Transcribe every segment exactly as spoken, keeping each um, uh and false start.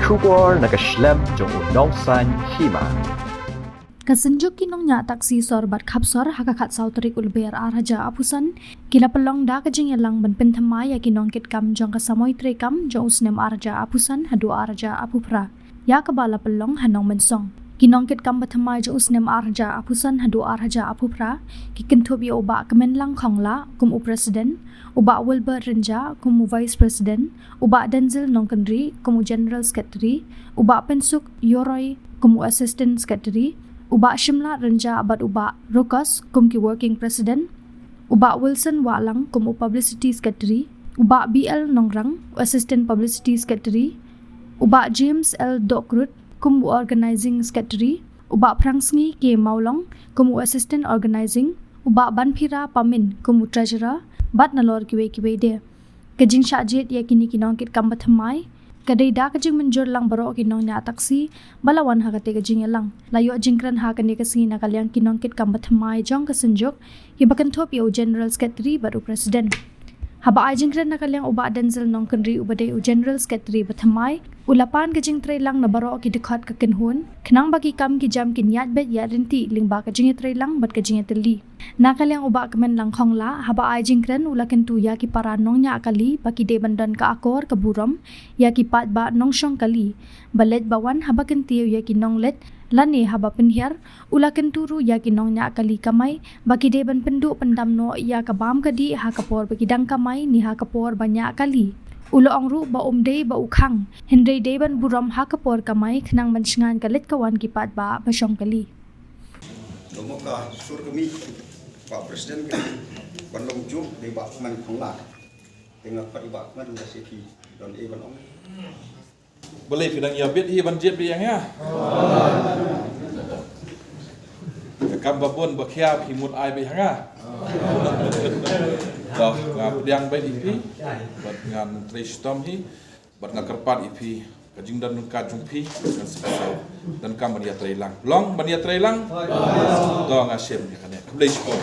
Khubor na ka shlem jong u Nongsaiñ Hima. Ka Synjuk ki Nongñiah Taksi Sor bad Khapsor ha ka khatsaw tarik u Lber ar hajar arphew san ki la pynlong da ka jingïalang ban pynthymmai ïa ki nongkitkam jong ka samoi treikam jong u snem ar hajar arphew san haduh ar hajar arphew phra, ïa kaba la pynlong ha Nongmynsong. Ki nongkitkam ba thymmai jong u snem ar hajar arphew san haduh ar hajar arphew phra ki kynthup ïa u Bah Kmenlang Khongla kum u President, u Bah Wilbert Rynjah kum u Vice President, u Bah Denzil Nongkynrih kum u General Secretary, u Bah Pynsuk Ïoroi kum u Assistant Secretary, u Bah Shimlat Rynjah bad u Bah Rokos kum ki Working President, u Bah Wilson Wahlang kum u Publicity Secretary, u Bah B L Nongrang u Assistant Publicity Secretary, u Bah James L Dohkrut kum u Organizing Secretary, u Bah Phrangsngi K Mawlong kum u Assistant Organizing, u Bah Banphira Pamin kum u Treasurer, bad nalor kiwei kiwei de. Ka jingshah jied ïa kine ki nongkitkam ba thymmai ka dei da ka jingmynjur lang baroh ki nongñiah taksi ba la wan ha kata ka jingïalang. La ïoh jingkren ha kane ka sngi na ka liang ki nongkitkam ba thymmai jong ka Synjuk, kiba kynthup ïa u General Secretary bad u President. Haba ai jingkren na ka liang u Bah Denzil Nongkynrih uba dei u General Secretary ba thymmai, u la pan ka jingtreilang na baroh ki dkhot ka kynhun khnang ba ki kam ki jam kin ïaid beit ïaid ryntih lyngba ka jingïatreilang bad ka jingïatylli. Na ka liang u Bah Kmenlang Khongla, haba ai jingkren u la kyntu ïa ki para nongñiah kali ba ki dei ban don ka akor ka burom ïa ki paidbah nongshong kali ba leit ba wan haba kyntiew ïa ki nongleit lane haba pynhiar. U la kyntu ruh ïa ki nongñiah kali kamai ba ki dei ban pynduh pyndam noh ïa ka bam ka dih ha ka por ba ki dang kamai ne ha ka por ba ñiah kali. U la ong ruh ba um dei ba u khang, hynrei dei ban burom ha ka por kamai khnang ban shngaiñ ka leit ka wan ki paidbah ba shong kali. Domo ka sur kami, Bah President kami, ban long juk dei Bah Kmen Khongla. Tengah pat Bah Kmen da siti don e ban ong. Balei phi dang ïa bit hi ban jied bit ïa nga? Ka kam ba bun ba khia phi mut ai bit ha nga. Dah nga pdiang bit ïa phi, bad ngan trei shitom hi. Bad nga kyrpad ïa phi, ka jingdon ryngkat jong phi kan sa don kam ban ïatrei lang. Long ban ïatrei lang. To nga shem ïa kane. Khublei shibun.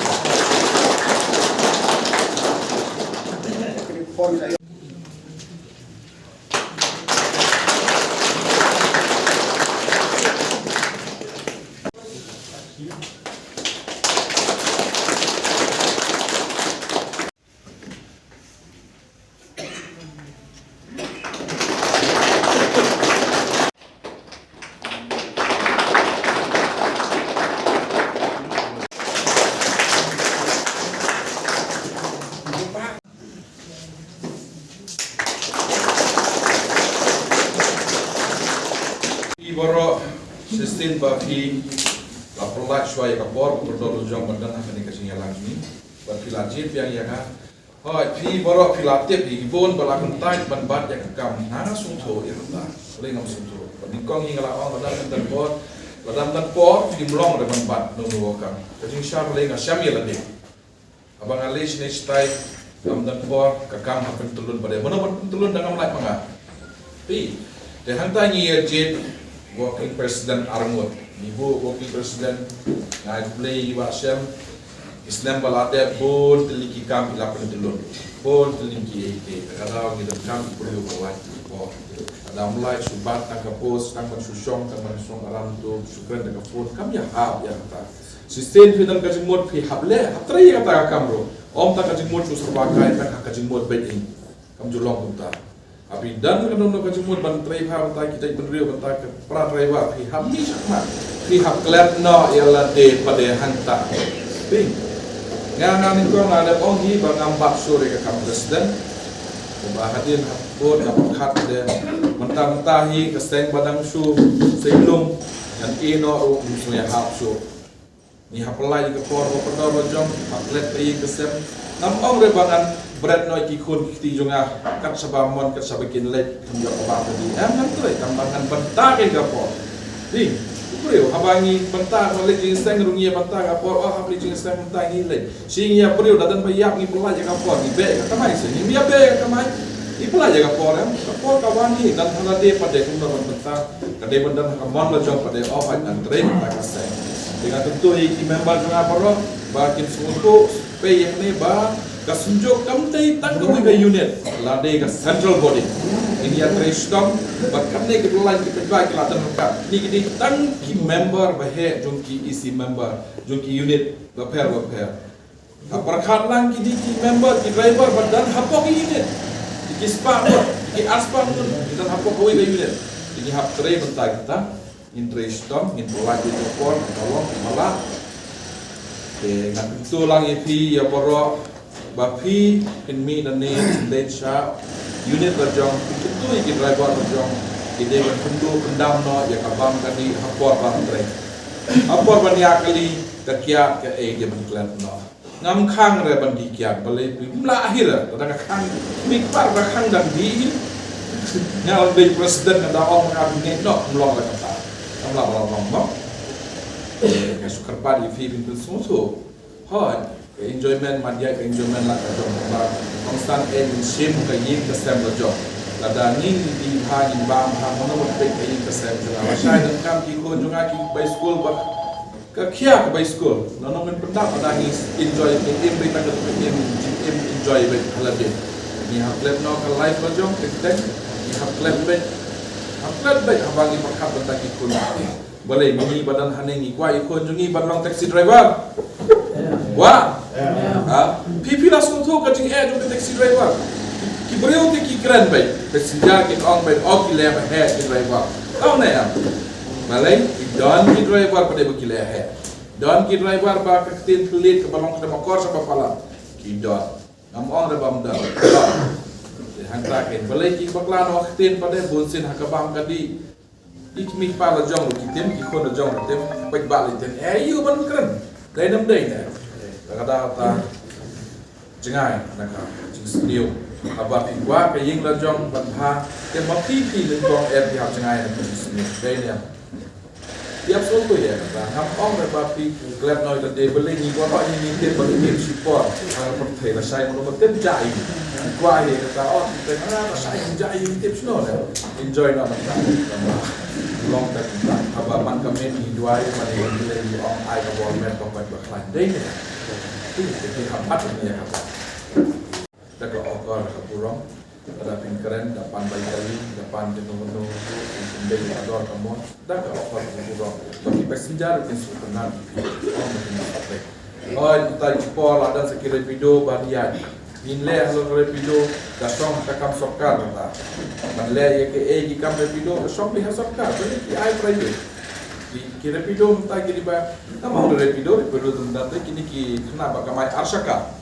Phi baroh, shisien ba phi la pynlait shuwa ïa ka por, kordor jong ban don ha kane ka jingïalang jong ngi. Bad phi la jied biang ïa nga. Hooid, phi baroh phi la tip ïa ki bun ba la kyntait ban bat ïa ka kam. Nga sngewthuh ïa kata. Balei ngam sngewthuh? Bad nyngkong hi nga la ong lada ym don por, lada ym don por, phim long ruh ban bat, no, no, ka kam. Ka jingshisha balei nga shem ïa lade. Haba nga leit shane shatai, ym don por, ka kam hap pyntyllun pat de. Mano ban pyntyllun da ngam lait ma nga? Phi, te hangta ngi ïa jied working president arngut. Ngi buh working president, nga ai khublei ïa i Bah Shem. Ki snem ba la dep bun tylli ki kam ki la pyntyllun. Bun tylli ki ei ki ei. Ka daw ngi donkam ki briew ba lait ki por. Ka daw ym lait shu bat tang ka post, tang ban shu shong, tang ban shong aram tu, shu kren da ka phone. Kam ïahap ïa kata. Shisien phi don ka jingmut phi hap leh, hap trei ïa kata ka kam ruh. Ym tang ka jingmut shu syrwa kai tang ha ka jingmut beit hi. Kam ju long kumta. Haba phi don kano kano ka jingmut ban trei bha bynta ki jaitbynriew bynta ka para trei bha phi hap mih shakhmat. Phi hap klet noh ïa lade pat de hangta. Phi. Nga nga nyngkong nga dep ong hi ba ngam bat shuh ïa ka kam president. Ba hadien hap bud nga pyrkhat de mynta mynta hi ka seng ba dang shu seng lum ngan ïeh noh ruh ngam sngewhap shuh. Ngi hap pynlait ïa ka por ba pyndonkam, hap klet ïa ka sem. Ngam ong re ba ngan bret noh ïa ki khun ki kti jong nga kat shaba mon kat shaba kin leit kham ïoh kaba ka dei. Em ngan trei tang ba ngan bynta ïa ka por. Dei, u briew haba ngi bynta ba leit jingïaseng ruh ngi bynta ïa ka por, oh hap leit jingïaseng bynta ngi leit. Shi ngi ïa briew da don ba ïap ngi pynlait ïa ka por, ngi beh ïa ka kamai se ngi ïa beh ïa ka kamai. Ngi pynlait ïa ka por em, ka por ka wan hi, don ha lade pat de kumno ban bynta. Ka dei ban don ha ka mon la jong pat de, oh hooid ngan trei bynta ka seng. Te nga kyntu ïa ki member jong nga baroh ba kin sngewthuh, peit ïa kane ba Ka Synjuk kam dei tang kawei ka unit, la dei ka central body. Kine ki ïatrei shitom bad katne ki ba lain ki paidbah ki la don ryngkat. Kine ki dei tang ki member ba heh jong ki E C member jong ki unit bapher bapher. Ka pyrkhat lang kine ki member, ki driver ba don hapoh ki unit, ki spah ngut, ki arspah ngut, ki don hapoh kawei ka unit. Kine hap trei bynta kita. Ngin trei shitom, ngin pynlait ïa ka por, ka long ka mala. Te nga kyntu lang ïa phi ïa baroh ba phi phin mih nangne, phin leit sha unit la jong, phin kyntu ïa ki driver la jong, ki dei ban kyntu pyndam noh ïa ka bam ka dih ha por ba trei. Ha por ban ïa kali ka kiad ka ei dei ban klet noh. Ngam khang re ban dih kiad, balei phi mlah hi re, lada nga khang, mi kpar ba khang dang dih hi. Nga ong dei president nga da ong nga ngeit noh, ym long re kata. Ngam lah ba long noh. Eh, nga shu kyrpad ïa phi ban pynsngewthuh. Hooid, ka enjoyment, mad ïa ka enjoyment la ka jong ba kongsan eh ngin shim ka ïing ka sem la jong. Lada ngin dih bha, ngin bam bha, mano ba peit ka ïing ka sem jong nga. Lashai donkam ki khun jong nga ki bai skul ba ka khia ka bai skul, lano ngin pyndap, lada ngi enjoy, ngi im beit, tang ka im, im enjoy beit ha lade. Ngi hap klet noh ka life la jong, ka kyrteng, ngi hap klet beit, hap klet beit haba ngi pyrkhat bynta ki khun. Balei ngi ba don hangne ngi kwah ïa khun jong ngi ban long taxi driver? Kwah? Ha? Phi phi la sngewthuh ka jingeh jong ka taxi driver. Ki briew te ki kren beit, passenger kin ong beit, oh ki leh ba heh ki driver. Tang ne em? Balei, ki don ki driver ba dei ba ki leh heh. Don ki driver ba ka ktien thylliej kaba long kata ba kor sha ba palat. Ki don. Ngam ong re bym don. Ki don. Te hangta kein. Balei ki bakla noh ka ktien pat de, bunsien ha ka bam ka dih. I kmie kpa la jong ruh ki tim, ki khun la jong ruh tim. Peit ba lei tim. Eh, ïa u ban kren. Dei nam dei ne. Ta ka da ta. Jngai na ka jingsniew. Haba phi kwah ka ïing la jong ban bha, te ma phi phi nyngkong eh phi hap jngai na ka jingsniew. Dei ne em? Phi hap sngewthuh ïa kata. Ngam ong re ba phi klet noh ïa lade, balei ngi kwah ba ngi tip ba ngi tip shipor. Ha ka pyrthei lashai mano ba tip jai. Ngi kwah ïa kata, oh, ngi tip, ah, lashai ngi jai ngi tip shano ne. Enjoy noh ban klet. Long ta kita. Haba man ka miet ngi duwai, man ngi lei ngi ong ai ka bor met ba pait ba khlaiñ. Dei ne. Phi, phi hap bat ïa kata. Da ka okor ka burom, da phin kren, da pan bai kali, da pan jingmano, phin dei ka dor ka mon, da ka okor ka burom. Ba ki passenger kin sngewtynnat ïa phi, ong ba kin sngewtynnat. Oi, kita ki por la don sa ki Rapido ba ïaid. Ngin leh halor Rapido, da shong ha ka kam sorkar kata. Ban leh ïa kiei ki kam Rapido, da shong beit ha sorkar, balei ki ai private. Ki, ki Rapido mynta ki dei ba, namar Rapido, Rapido mynta kine ki khynnah ba kamai ar shaka.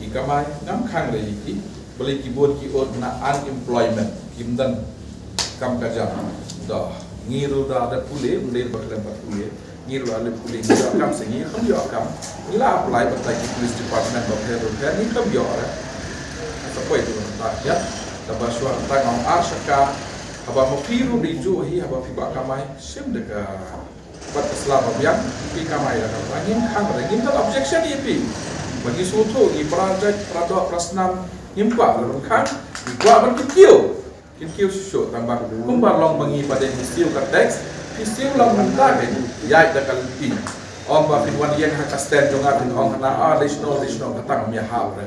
Ki kamai ngam khang re ïa ki, balei ki bun ki ot na unemployment, kim don kam ka jam. Doh, ngi ruh da, da pule, ym dei ba khlem pat pule. Ngi ruh da pule, ngi ïoh kam se ngi khlem ïoh kam. Ngi la apply bad ki police department bapher bapher, ngi khlem ïoh re. Sa poi tu mynta ïa, da ba shuwa ta ngam ar shaka, haba ma phi ruh dei ju hi, haba phi ba kamai, shim da ka Bad ka sla ba biang, phi kamai da kata. Ngim khang re, ngim don objection ïa phi. Ba ngi sngewthuh, ngi para jait, para doh, para snam, ngim kwah ban khang, ngi kwah ban kyntiew. Kyntiew shuh shuh tang ba kumba long ba ngi ba dei ngi siew ka tax, phi siew lang mynta kein, ïaid da ka lynti. Ong ba phin wan ïeng ha ka stand jong nga phin ong hana, ah, dei shano, dei shano, kata ngam ïahap re.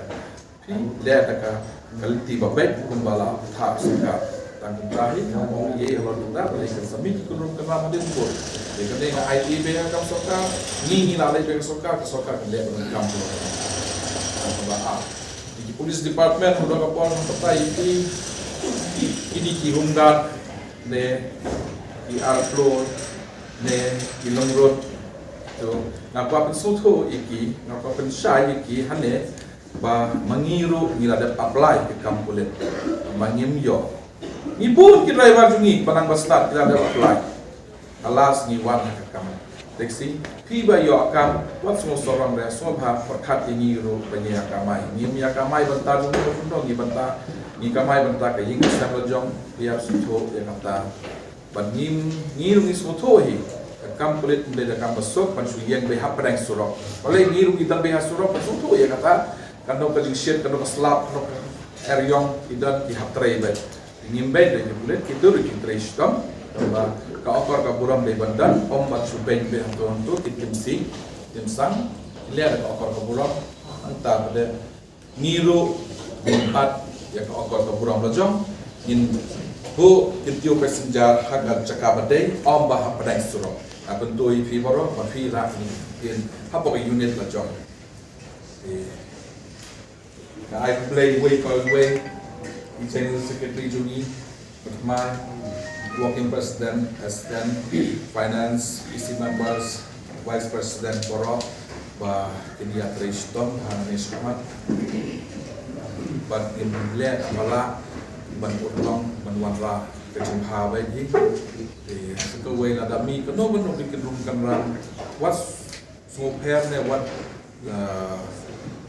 Phi leh da ka, ka lynti ba beit kumba la thah sorkar. Tang kumta hi, nga ong ïa halor kumta, balei kan sa mih ki kynrum kynram hadien bun. Te kane nga ai ïa beit ha ka sorkar, ngi ngi la leit beit ha sorkar, ka sorkar kan leh ban kam jong ka. Tang kumba ah. Ki police department, haduh ka por nga batai ïa ki, ki, kine ki home guard, ne ki armed police, ne ki long road. To, nga kwah pynsngewthuh ïa ki, nga kwah pynshai ïa ki, hangne, ba ma ngi ruh ngi la dep apply ka kam pulit. Ma ngim ïoh. Ngi bun ki driver jong ngi ba nang ba stad ki la dep apply. Alas ngi wan ha ka kam taxi. Phi ba ïoh kam, wat sngewsarong re, sngewbha pyrkhat ïa ngi ruh ba ngi ïa kamai. Ngim ïa kamai bynta jong ngi ruh, ngi bynta, ngi kamai bynta ka ïing ka sem la jong, phi ïa sngewthuh ïa kata. Bad ngim, ngi ruh ngi sngewthuh hi. Ka kam pulit ym dei ka kam ba suk ban shu ïeng beit hapdeng surok. Balei ngi ruh ngi don beit ha surok ban sngewthuh ïa kata. Katno ka jingshit, katno ka slap, katno ka eriong, ki don ki hap trei beit. Ngim beit da ki pulit, ki dur ki trei shitom. Tangba ka okor ka burom dei ban don, ym ban shu beit beit hangto hangto, ki tim sing, tim sang. Leh da ka okor ka burom. Nangta ba dei Ngi ruh ngim bat ïa ka akor ka burom la jong. Ngin buh kyntiew passenger ha ka jaka ba dei, ym ba ha pdeng surok. Nga kyntu ïa phi baroh ba phi rah ïa ngi hapoh ka unit la jong. Nga ai khublei uwei pa uwei, i General Secretary jong ngi, Pertmai, Working President, Assistant, Finance, E C Members, Vice President baroh, ba kin ïatrei shitom hangne shakhmat. Bad ngin leh ba lah ban urlong ban wanrah ka jingbha ba ïadei. Te sa kawei, lada mih kano kano ka kynrum kynram, wat sngewpher ne wat, uh,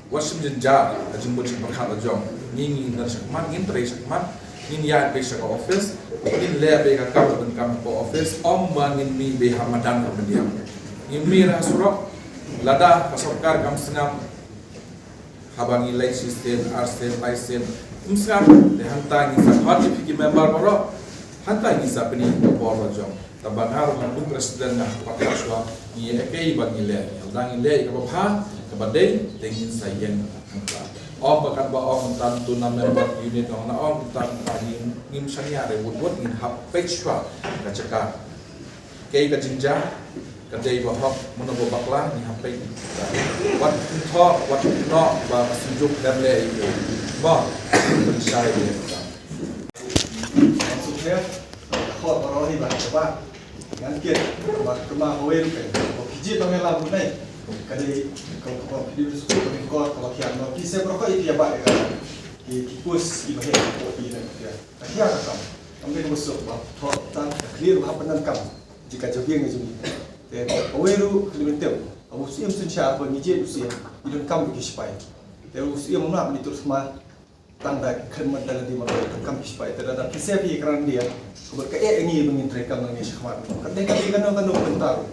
wat shim jynjar ha jingmut jingpyrkhat la jong. Ngi, ngi don shakhmat, ngin trei shakhmat, ngin ïaid beit sha ka office, ngin leh beit ka kam ka donkam ha ka office, ym ba ngin mih beit ha madan ha myndiang. Ngin mih ha surok, lada ka sorkar kam sngap, haba ngi leit shisien, arsien, laisien, ym sngap, te hangta ngin sa khot ïa phi ki member baroh, hangta ngin sa pyni ka por la jong. Tangba nga ruh kum president nga pyrkhat shuwa, ngi ïa kaei ba ngi leh, lada ngi leh kaba bha, kaba dei, te ngin sa ïeng hangta. Ym ba katba ong tang tu na member unit ong na ong tang ba ngim, ngim shaniah re, wut wut ngin hap peit shuwa ka jaka. Kaei ka jingjia ka dei ba hok, mano ba bakla ngi hap peit. Wat thoh, wat noh ba ka seng juk lem leh ïa u. Ba pynshai ïa u. Sukher, ka khot baroh hi ba ka ba ngan kit ba ka ma kawei ruh, ba phi jied ba ngi la buh nai. Ka dei ka, ka, ka, phi dei ba sukher ba ngi kor ka ba khian ba phi sep baroh ka i phi ba ka ki, ki kus i ba he ko phi na ka khian ka kam. Kam dei ka ba suk ba thoh tang ka clear ba hap pyndonkam. Jaka jabieng ka jong ngi. Te kawei ruh ka dei ban tip, u Syiem Synshar ba ngi jied u Syiem, i donkam bad ki sipai. Te u Syiem um lah ban ïathuh sma tang da ki khyllipmat da lade, ma ba donkam ki sipai. Te lada phi sep ïa ka randia, ka bad ka eh ngi ba ngin trei kam nangne shakhmat. Ka dei, ka dei kano kano ka bynta ruh.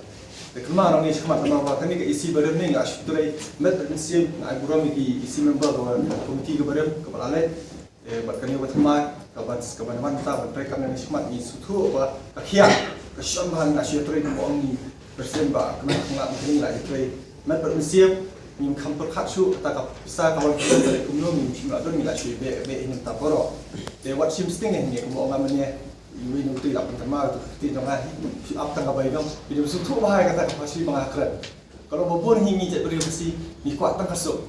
Te kynmaw nangne shakhmat namar ba kane ka E C barim ne nga shu trei met bad mynsiem, nga ai burom ïa ki E C member, ka komiti ka barim kaba la leit. Eh, bad kane ba thymmai, kaba, kaba nang mynta ban trei kam nangne shakhmat, ngi sngewthuh ba ka khiah ka shon bha, nga shu ïatrei kum ba ong ngi, pyrshah ba ka nang, nga, nga la ïatrei met bad mynsiem, ngim kham pyrkhat shuh kata ka pisa ka wan kumno, ngim shym la don, ngi la shu beh beh ïa ngi mynta baroh. Te wat shim sting eh ngi, kum ba ong nga mynne, iwei na utai la pynkynmaw ïa uto u kti jong nga hi, shu ap tang ka bainong. Phi dei ban sngewthuh bha ïa kata ka phasi ba nga kren. Ka long ba bun hi ngi jaitbynriew Khasi ngi kwah tang ka suk.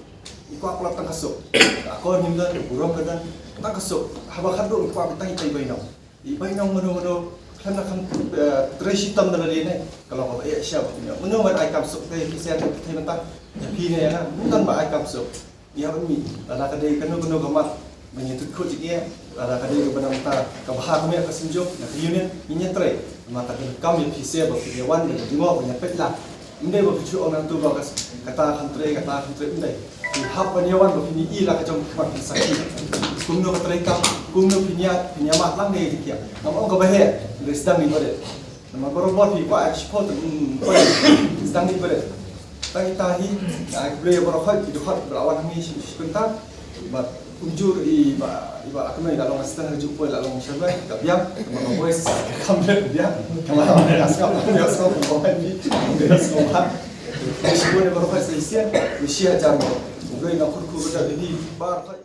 Ngi kwah palat tang ka suk. Ka akor ngim don, ka burom ka don, tang ka suk. Haba khatduh ngi kwah beit tang itai i bainong. I bainong mano mano khlem da kham, eh, trei shitom da lade ne. Ka long kaba eh sha ba phi ne. Mano ban ai kam suk te phi sep te phi thei mynta. Ïa phi ne ïa nga, ngim don ba ai kam suk. Ïa ban mih, lada ka dei kano kano ka mat ban ïathuh khuid jingeh, lada ka dei kaba nang ta ka bha ka miat ka seng juk na ka unit, ngin ïatrei. Namar ka donkam ïa phi sep ba phin ïa wan ban ïa jngoh ban ïa peit lah. Ym dei ba phi shu ong nangtu ba ka, kata kan trei, kata kan trei, ym dei. Phi hap ban ïa wan ba phin ïohi la ka jong ka khmat phin sakhi. Kumno ka trei kam, kumno phin ïa, phin ïa mad lang dei jingkieng. Ngam ong kaba heh, dei sdang ni ba dei. Namar baroh baroh phi kwah shiphew te, mm, kwah sdang ni ba dei. Tang ita hi, ai khublei ïa baroh khoit, ki dkhot ba la wan hangne shi, shi kynta. Bad kumjuh i ba, i ba la kynmaw i la long assistant ha juh poi la long sherbai, ka biang, namar ka voice ka kham leh ka biang. Namar ka sngap, ka sngap, ka sngap, ka sngap. Shiphew ïa baroh khoit sa shisien, shi hajar mo. Khublei na khur khur ba da hi baroh khoit.